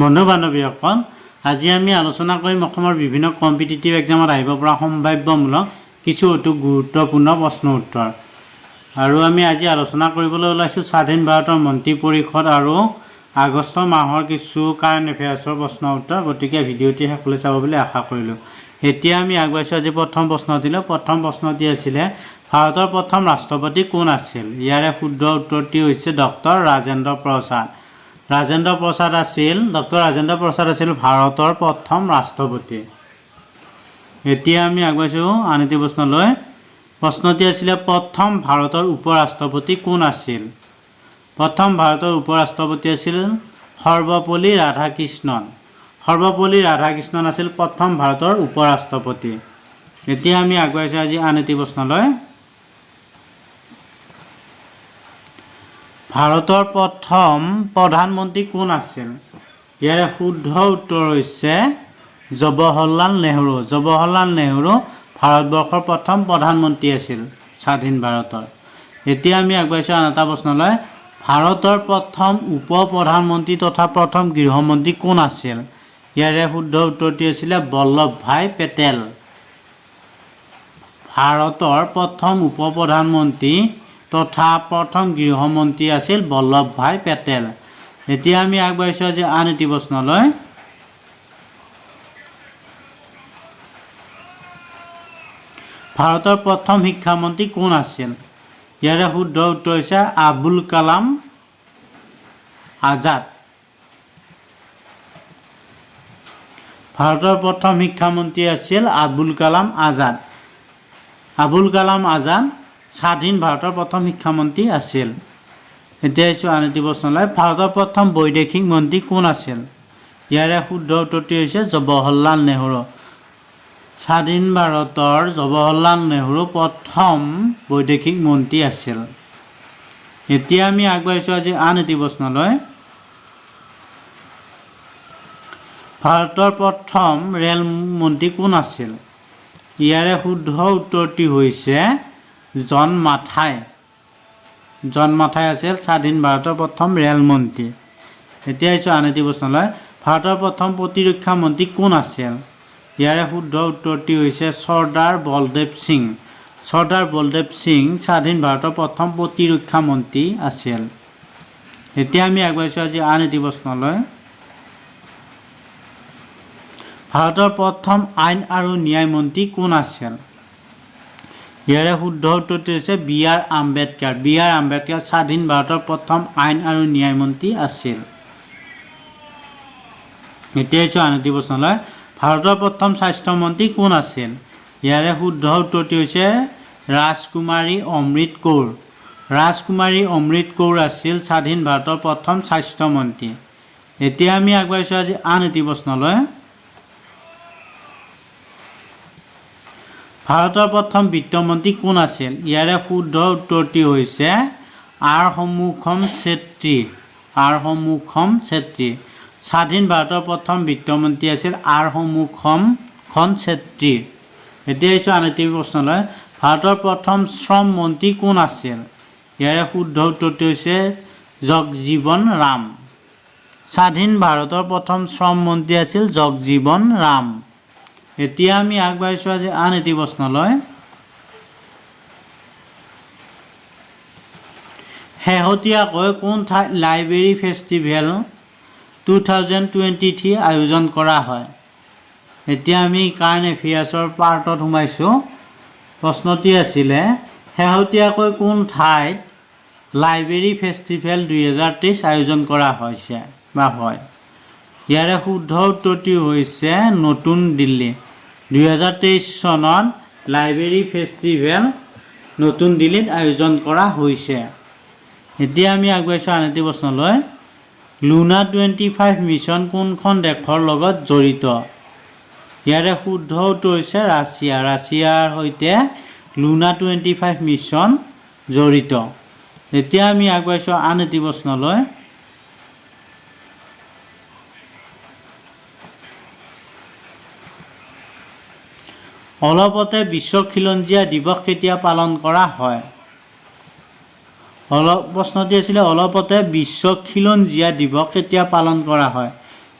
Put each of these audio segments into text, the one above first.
বন্ধু বান্ধৱীসকল, আজি আমি আলোচনা কৰিম অসমৰ বিভিন্ন কম্পিটিটিভ এক্সামত আহিব পৰা সম্ভাৱ্যমূলক কিছু অতি গুৰুত্বপূৰ্ণ প্ৰশ্ন উত্তৰ। আৰু আমি আজি আলোচনা কৰিবলৈ ওলাইছোঁ স্বাধীন ভাৰতৰ মন্ত্ৰী পৰিষদ আৰু আগষ্ট মাহৰ কিছু কাৰেণ্ট এফেয়াৰ্ছৰ প্ৰশ্ন উত্তৰ। গতিকে ভিডিঅ'টি শেষলৈ চাব বুলি আশা কৰিলোঁ। এতিয়া আমি আগবাঢ়িছোঁ আজি প্ৰথম প্ৰশ্নটিলৈ। প্ৰথম প্ৰশ্নটি আছিলে, ভাৰতৰ প্ৰথম ৰাষ্ট্ৰপতি কোন আছিল? ইয়াৰে শুদ্ধ উত্তৰটি হৈছে ডক্টৰ ৰাজেন্দ্ৰ প্ৰসাদ। ৰাজেন্দ্ৰ প্ৰসাদ আছিল, ডক্টৰ ৰাজেন্দ্ৰ প্ৰসাদ আছিল ভাৰতৰ প্ৰথম ৰাষ্ট্ৰপতি। এতিয়া আমি আগবাঢ়িছোঁ আন এটি প্ৰশ্নলৈ। প্ৰশ্নটি আছিলে, প্ৰথম ভাৰতৰ উপ ৰাষ্ট্ৰপতি কোন আছিল? প্ৰথম ভাৰতৰ উপ ৰাষ্ট্ৰপতি আছিল সৰ্বপল্লী ৰাধাকৃষ্ণন। সৰ্বপল্লী ৰাধাকৃষ্ণন আছিল প্ৰথম ভাৰতৰ উপ ৰাষ্ট্ৰপতি। এতিয়া আমি আগবাঢ়িছোঁ আজি আন এটি প্ৰশ্নলৈ। ভাৰতৰ প্ৰথম প্ৰধানমন্ত্ৰী কোন আছিল? ইয়াৰে শুদ্ধ উত্তৰ হৈছে জৱাহৰলাল নেহৰু। জৱাহৰলাল নেহৰু ভাৰতবৰ্ষৰ প্ৰথম প্ৰধানমন্ত্ৰী আছিল স্বাধীন ভাৰতৰ। এতিয়া আমি আগবাঢ়িছোঁ আন এটা প্ৰশ্নলৈ। ভাৰতৰ প্ৰথম উপ প্ৰধানমন্ত্ৰী তথা প্ৰথম গৃহমন্ত্ৰী কোন আছিল? ইয়াৰে শুদ্ধ উত্তৰটি আছিলে বল্লভ ভাই পেটেল। ভাৰতৰ প্ৰথম উপ প্ৰধানমন্ত্ৰী তথা প্ৰথম গৃহমন্ত্ৰী আছিল বল্লভ ভাই পেটেল। এতিয়া আমি আগবাঢ়িছোঁ আজি আন এটি প্ৰশ্নলৈ। ভাৰতৰ প্ৰথম শিক্ষামন্ত্ৰী কোন আছিল? ইয়াৰে শুদ্ধ উত্তৰ হৈছে আবুল কালাম আজাদ। ভাৰতৰ প্ৰথম শিক্ষামন্ত্ৰী আছিল আবুল কালাম আজাদ। আবুল কালাম আজাদ স্বাধীন ভাৰতৰ প্ৰথম শিক্ষামন্ত্ৰী আছিল। এতিয়া আহিছোঁ আন এটি প্ৰশ্নলৈ। ভাৰতৰ প্ৰথম বৈদেশিক মন্ত্ৰী কোন আছিল? ইয়াৰে শুদ্ধ উত্তৰটি হৈছে জৱাহৰলাল নেহৰু। স্বাধীন ভাৰতৰ জৱাহৰলাল নেহৰু প্ৰথম বৈদেশিক মন্ত্ৰী আছিল। এতিয়া আমি আগবাঢ়িছোঁ আজি আন এটি প্ৰশ্নলৈ। ভাৰতৰ প্ৰথম ৰেল মন্ত্ৰী কোন আছিল? ইয়াৰে শুদ্ধ উত্তৰটি হৈছে জন মাথাই। জন মাথাই আছিল স্বাধীন ভাৰতৰ প্ৰথম ৰেল মন্ত্ৰী। এতিয়া আহিছোঁ আন এটি প্ৰশ্নলৈ। ভাৰতৰ প্ৰথম প্ৰতিৰক্ষা মন্ত্ৰী কোন আছিল? ইয়াৰে শুদ্ধ উত্তৰটি হৈছে চৰ্দাৰ বলদেৱ সিং। চৰ্দাৰ বলদেৱ সিং স্বাধীন ভাৰতৰ প্ৰথম প্ৰতিৰক্ষা মন্ত্ৰী আছিল। এতিয়া আমি আগবাঢ়িছোঁ আজি আন এটি প্ৰশ্নলৈ। ভাৰতৰ প্ৰথম আইন আৰু ন্যায় মন্ত্ৰী কোন আছিল? ইয়াৰে শুদ্ধ উত্তৰটি হৈছে B R Ambedkar. B R Ambedkar স্বাধীন ভাৰতৰ প্ৰথম আইন আৰু ন্যায় মন্ত্ৰী আছিল। এতিয়া আহিছোঁ আন এটি প্ৰশ্নলৈ। ভাৰতৰ প্ৰথম স্বাস্থ্যমন্ত্ৰী কোন আছিল? ইয়াৰে শুদ্ধ উত্তৰটি হৈছে ৰাজকুমাৰী অমৃত কৌৰ। ৰাজকুমাৰী অমৃত কৌৰ আছিল স্বাধীন ভাৰতৰ প্ৰথম স্বাস্থ্যমন্ত্ৰী। এতিয়া আমি আগবাঢ়িছোঁ আজি আন এটি প্ৰশ্নলৈ। ভাৰতৰ প্ৰথম বিত্তমন্ত্ৰী কোন আছিল? ইয়াৰে শুদ্ধ উত্তৰটি হৈছে আৰ সন্মুখম চেত্ৰী। আৰ সন্মুখম চেত্ৰী স্বাধীন ভাৰতৰ প্ৰথম বিত্তমন্ত্ৰী আছিল, আৰ সন্মুখম খন চেত্ৰী। এতিয়া আহিছোঁ আন এটি প্ৰশ্নলৈ। ভাৰতৰ প্ৰথম শ্ৰম মন্ত্ৰী কোন আছিল? ইয়াৰে শুদ্ধ উত্তৰটি হৈছে জগজীৱন ৰাম। স্বাধীন ভাৰতৰ প্ৰথম শ্ৰম মন্ত্ৰী আছিল জগজীৱন ৰাম। এতিয়া আমি আগবাঢ়িছোঁ আজি আন এটি প্ৰশ্নলৈ। শেহতীয়াকৈ কোন ঠাইত লাইব্ৰেৰী ফেষ্টিভেল 2023 আয়োজন কৰা হয়? এতিয়া আমি কাৰেণ্ট এফেয়াৰ্ছৰ পাৰ্টত সোমাইছোঁ। প্ৰশ্নটি আছিলে, শেহতীয়াকৈ কোন ঠাইত লাইব্ৰেৰী ফেষ্টিভেল 2023 আয়োজন কৰা হৈছে বা হয়? ইয়াৰে শুদ্ধ উত্তৰটি হৈছে নতুন দিল্লী। 2023 চনত লাইব্ৰেৰী ফেষ্টিভেল নতুন দিল্লীত আয়োজন কৰা হৈছে। এতিয়া আমি আগবাঢ়িছোঁ আন এটি প্ৰশ্নলৈ। লুনা 25 মিছন কোনখন দেশৰ লগত জড়িত? ইয়াৰে শুদ্ধ উত্তৰ হৈছে ৰাছিয়া। ৰাছিয়াৰ সৈতে লুনা 25 মিছন জড়িত। এতিয়া আমি আগবাঢ়িছোঁ আন এটি প্ৰশ্নলৈ। অলপতে বিশ্ব খিলঞ্জীয়া দিৱস কেতিয়া পালন কৰা হয়? অলপ প্ৰশ্নটি আছিলে, অলপতে বিশ্ব খিলঞ্জীয়া দিৱস কেতিয়া পালন কৰা হয়?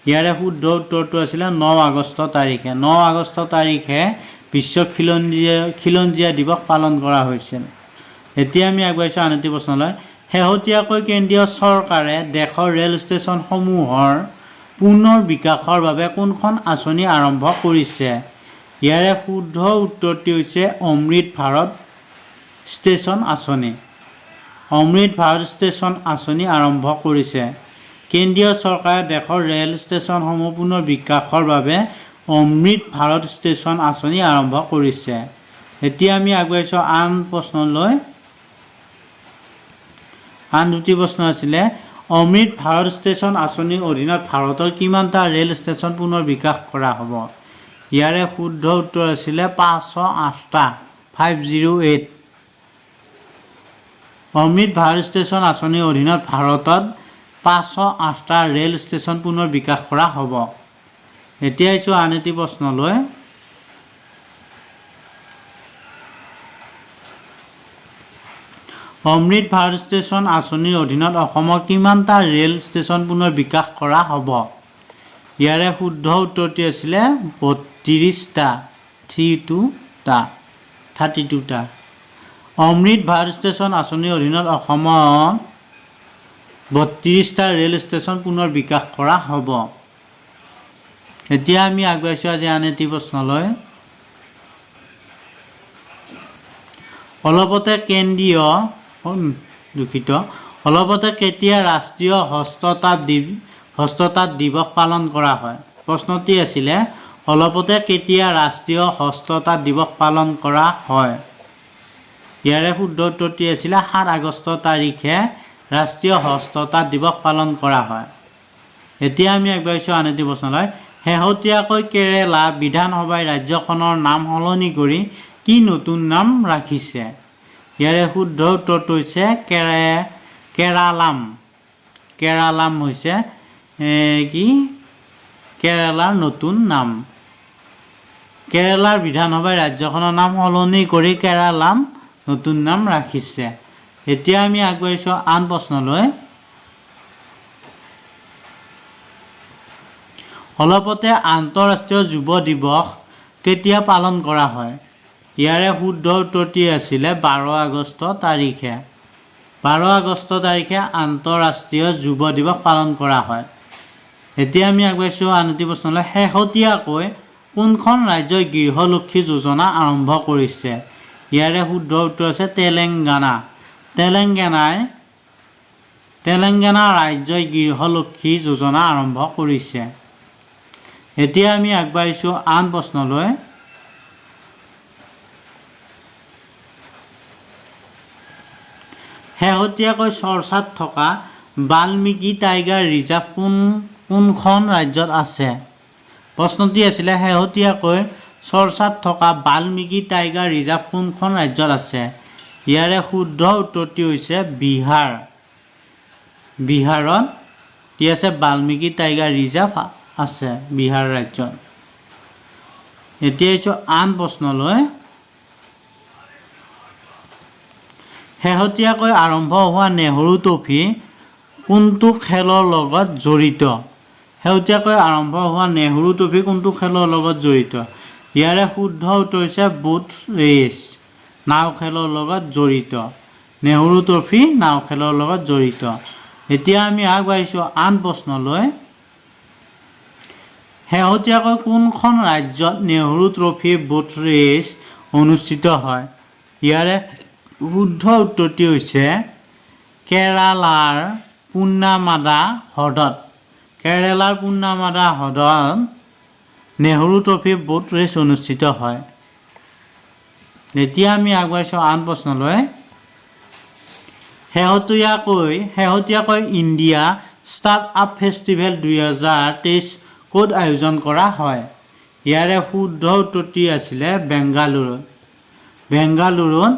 ইয়াৰে শুদ্ধ উত্তৰটো আছিলে 9 আগষ্ট তাৰিখে। 9 আগষ্ট তাৰিখে বিশ্ব খিলঞ্জীয়া খিলঞ্জীয়া দিৱস পালন কৰা হৈছিল। এতিয়া আমি আগবাঢ়িছোঁ আন এটি প্ৰশ্নলৈ। শেহতীয়াকৈ কেন্দ্ৰীয় চৰকাৰে দেশৰ ৰেল ষ্টেচনসমূহৰ পুনৰ বিকাশৰ বাবে কোনখন আঁচনি আৰম্ভ কৰিছে? ইয়াৰে শুদ্ধ উত্তৰটি হৈছে অমৃত ভাৰত ষ্টেচন আঁচনি। অমৃত ভাৰত ষ্টেচন আঁচনি আৰম্ভ কৰিছে। কেন্দ্ৰীয় চৰকাৰে দেশৰ ৰেল ষ্টেচনসমূহ পুনৰ বিকাশৰ বাবে অমৃত ভাৰত ষ্টেচন আঁচনি আৰম্ভ কৰিছে। এতিয়া আমি আগবাঢ়িছোঁ আন প্ৰশ্নলৈ। আন দুটি প্ৰশ্ন আছিলে, অমৃত ভাৰত ষ্টেচন আঁচনিৰ অধীনত ভাৰতৰ কিমানটা ৰেল ষ্টেচন পুনৰ বিকাশ কৰা হ'ব? ইয়াৰে শুদ্ধ উত্তৰ আছিলে 508টা, 508। অমৃত ভাৰত ষ্টেচন আঁচনিৰ অধীনত ভাৰতত 508টা ৰেল ষ্টেচন পুনৰ বিকাশ কৰা হ'ব। এতিয়া আহিছোঁ আন এটি প্ৰশ্নলৈ। অমৃত ভাৰত ষ্টেচন আঁচনিৰ অধীনত অসমৰ কিমানটা ৰেল ষ্টেচন পুনৰ বিকাশ কৰা হ'ব? ইয়াৰে শুদ্ধ উত্তৰটি আছিলে 32টা, 32টা, 32টা। অমৃত ভাৰত ষ্টেচন আঁচনিৰ অধীনত অসমত 32টা ৰেল ষ্টেচন পুনৰ বিকাশ কৰা হ'ব। এতিয়া আমি আগবাঢ়িছোঁ আজি আন এটি প্ৰশ্নলৈ। অলপতে কেন্দ্ৰীয়, দুখিত, অলপতে কেতিয়া ৰাষ্ট্ৰীয় হস্ততাঁত দিৱস পালন কৰা হয়? প্ৰশ্নটি আছিলে, অলপতে কেতিয়া ৰাষ্ট্ৰীয় হস্ততাঁত দিৱস পালন কৰা হয়? ইয়াৰে শুদ্ধ উত্তৰটি আছিলে 7 আগষ্ট তাৰিখে ৰাষ্ট্ৰীয় হস্ততাঁত দিৱস পালন কৰা হয়। এতিয়া আমি আগবাঢ়িছোঁ আন এটি প্ৰশ্নলৈ। শেহতীয়াকৈ কেৰালা বিধানসভাই ৰাজ্যখনৰ নাম সলনি কৰি কি নতুন নাম ৰাখিছে? ইয়াৰে শুদ্ধ উত্তৰটো হৈছে কেৰালাম। কেৰালাম হৈছে কি কেৰালাৰ নতুন নাম। কেৰালাৰ বিধানসভাই ৰাজ্যখনৰ নাম সলনি কৰি কেৰালাম নতুন নাম ৰাখিছে। এতিয়া আমি আগবাঢ়িছোঁ আন প্ৰশ্নলৈ। অলপতে আন্তঃৰাষ্ট্ৰীয় যুৱ দিৱস কেতিয়া পালন কৰা হয়? ইয়াৰে শুদ্ধ উত্তৰটি আছিলে 12 আগষ্ট তাৰিখে। 12 আগষ্ট তাৰিখে আন্তঃৰাষ্ট্ৰীয় যুৱ দিৱস পালন কৰা হয়। এতিয়া আমি আগবাঢ়িছোঁ আন এটি প্ৰশ্নলৈ। শেহতীয়াকৈ কোনখন ৰাজ্যই গৃহলক্ষ্মী যোজনা আৰম্ভ কৰিছে? ইয়াৰে শুদ্ধ উত্তৰ আছে তেলেংগানা। তেলেংগানা ৰাজ্যই গৃহলক্ষ্মী যোজনা আৰম্ভ কৰিছে। এতিয়া আমি আগবাঢ়িছোঁ আন প্ৰশ্নলৈ। শেহতীয়াকৈ চৰ্চাত থকা বাল্মীকি টাইগাৰ ৰিজাৰ্ভ কোনখন ৰাজ্যত আছে? প্ৰশ্নটি আছিলে, শেহতীয়াকৈ চৰ্চাত থকা বাল্মীকি টাইগাৰ ৰিজাৰ্ভ কোনখন ৰাজ্যত আছে? ইয়াৰে শুদ্ধ উত্তৰটি হৈছে বিহাৰ। বিহাৰত কি আছে? বাল্মীকি টাইগাৰ ৰিজাৰ্ভ আছে বিহাৰ ৰাজ্যত। এতিয়া আহিছোঁ আন প্ৰশ্নলৈ। শেহতীয়াকৈ আৰম্ভ হোৱা নেহৰু ট্ৰফী কোনটো খেলৰ লগত জড়িত? শেহতীয়াকৈ আৰম্ভ হোৱা নেহৰু ট্ৰফী কোনটো খেলৰ লগত জড়িত? ইয়াৰে শুদ্ধ উত্তৰ হৈছে বোট ৰেচ, নাও খেলৰ লগত জড়িত। নেহৰু ট্ৰফী নাও খেলৰ লগত জড়িত। এতিয়া আমি আগবাঢ়িছোঁ আন প্ৰশ্নলৈ। শেহতীয়াকৈ কোনখন ৰাজ্যত নেহৰু ট্ৰফী বোট ৰেচ অনুষ্ঠিত হয়? ইয়াৰে শুদ্ধ উত্তৰটি হৈছে কেৰালাৰ পুন্নামাদা হ্ৰদত। কেৰালাৰ পুন্নামাদা হ্ৰদত নেহৰু ট্ৰফী বোট ৰেচ অনুষ্ঠিত হয়। এতিয়া আমি আগবাঢ়িছোঁ আন প্ৰশ্নলৈ। শেহতীয়াকৈ ইণ্ডিয়া ষ্টাৰ্ট আপ ফেষ্টিভেল 2023 ক'ত আয়োজন কৰা হয়? ইয়াৰে শুদ্ধ উত্তৰটি আছিলে বেংগালুৰুত। বেংগালুৰুত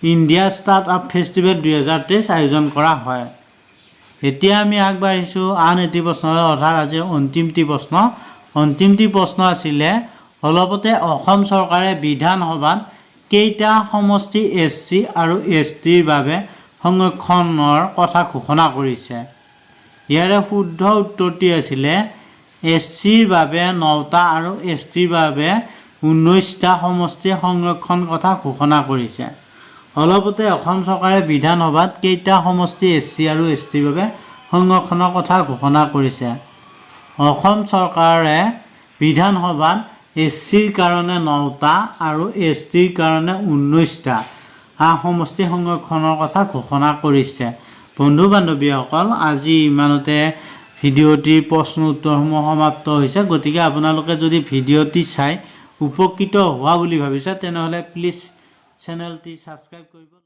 ইণ্ডিয়া ষ্টাৰ্ট আপ ফেষ্টিভেল 2023 আয়োজন কৰা হয়। এতিয়া আমি আগবাঢ়িছোঁ আন এটি প্ৰশ্নলৈ, অৰ্থাৎ আজিৰ অন্তিমটি প্ৰশ্ন। অন্তিমটি প্ৰশ্ন আছিলে, অলপতে অসম চৰকাৰে বিধানসভাত কেইটা সমষ্টি এছ চি আৰু এছ টিৰ বাবে সংৰক্ষণৰ কথা ঘোষণা কৰিছে? ইয়াৰে শুদ্ধ উত্তৰটি আছিলে এছ চিৰ বাবে 9টা আৰু এছ টিৰ বাবে 19টা সমষ্টি সংৰক্ষণ কথা ঘোষণা কৰিছে। অলপতে অসম চৰকাৰে বিধানসভাত কেইটা সমষ্টি এছ চি আৰু এছ টিৰ বাবে সংৰক্ষণৰ কথা ঘোষণা কৰিছে? অসম চৰকাৰে বিধানসভাত এছ চিৰ কাৰণে 9টা আৰু এছ টিৰ কাৰণে 19টা সমষ্টি সংৰক্ষণৰ কথা ঘোষণা কৰিছে। বন্ধু বান্ধৱীসকল, আজি ইমানতে ভিডিঅ'টিৰ প্ৰশ্ন উত্তৰসমূহ সমাপ্ত হৈছে। গতিকে আপোনালোকে যদি ভিডিঅ'টি চাই উপকৃত হোৱা বুলি ভাবিছে, তেনেহ'লে প্লিজ চেনেলটি ছাবস্ক্ৰাইব কৰিব।